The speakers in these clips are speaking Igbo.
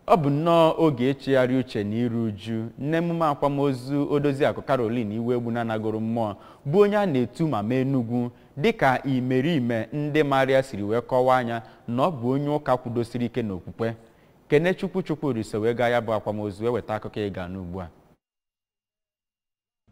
Ọ bụ nnọọ oge ịchịgharị uche na iru uju n'emume akwamozu Odoziakụ Caroline Iwuegbuna nagoro mmụọ, bụ onye a na-etu Mama Enugu, dịka imerime ndị maara ya siri wee kọwaa ya na ọ bụ onye ụka kwudosiri ike n'okwukwe. Kenechukwu Chukwudi so wee gaa ya bụ akwamozu wee weta akụkọ ị ga-anụ ugbu a.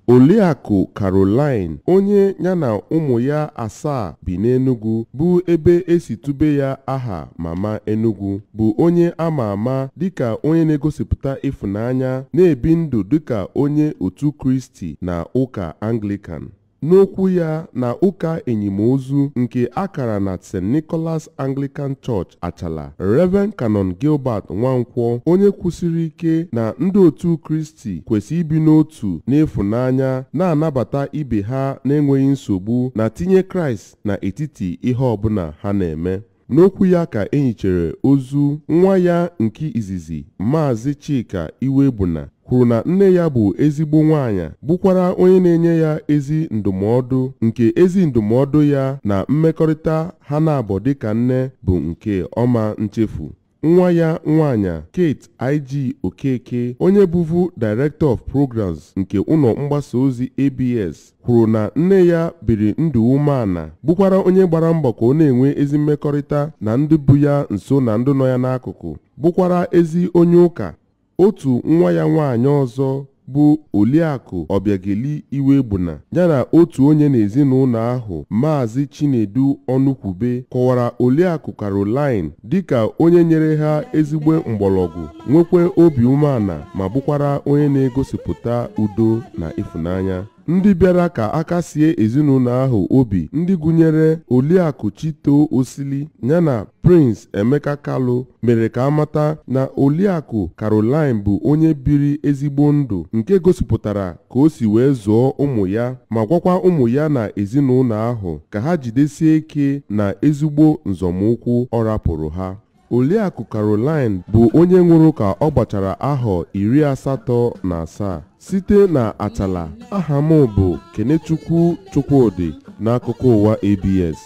Oliakụ Caroline, onye ya na ụmụ ya asaa bi n'Enugu, bụ ebe e si tube ya aha Mama Enugu, bụ onye a ma ama dịka onye na-egosipụta ịfụnanya, na-ebi ndụ dịka onye otu Kristi na ụka Anglịkan. N'okwu ya na ụka enyimozu nke a kara na St Nicholas Anglican Church, Achala, Rev. Canon Gilbert Nwankwọ, onye kwusiri ike na ndị otu Kristi kwesị ibi n'otu n'ịfụnanya, na-anabata ibe ha n'enweghị nsogbu na tinye Kraịst na etiti ihe ọbụla ha na-eme. N'okwu ya ka e nyichere ozu nwa ya nke izizi, Maazị Chika Iwuegbuna kwuru na nne ya bụ ezigbo nwaanyị bụkwara onye na-enye ya ezi ndụmọdụ, nke ezi ndụmọdụ ya na mmekọrịta ha na-abọ dịka nne bụ nke ọma nchefu. Nwa ya nwaanyị, Kate IG Okeke, onye bụvu Director of Programs nke ụlọ mgbasa ozi ABS, kwuru na nne ya biri ndụ umeala, bụkwara onye gbara mbọ ka ọ na-enwe ezi mmekọrịta na ndị bụ ya nso na ndị nọ ya n'akụkụ, bụkwara ezi onye ụka. Otu nwa ya nwaanyị ọzọ bụ Oliakụ Ọbịageli Iwuegbuna, ya na otu onye n'ezinụlọ ahụ, Maazị Chinedu Ọnụkwube, kọwara Oliakụ Caroline dịka onye nyere ha ezigbo mgbọrọgwụ, nwekwa obi umeala ma bụkwara onye na-egosipụta udo na ịfụnanya. Ndị bịara ka aka sie ezinụlọ ahụ obi, ndị gụnyere Oliakụ Chito Osili yana Prince Emeka Kalu, mere ka amata na Oliakụ Caroline bụ onye biri ezigbo ndụ nke gosipụtara ka o si wee zụọ ụmụ ya, ma gwakwa ụmụ ya na ezinụlọ ahụ ka ha jidesie ike na ezigbo nzọmụkwụ ọ rapụrụ ha. Oliakụ Caroline bụ onye nwụrụ ka ọ gbachara ahọ 87. Site na Achala, aha m bụ Kenechukwu Chukwudi n'akụkọ ụwa ABS.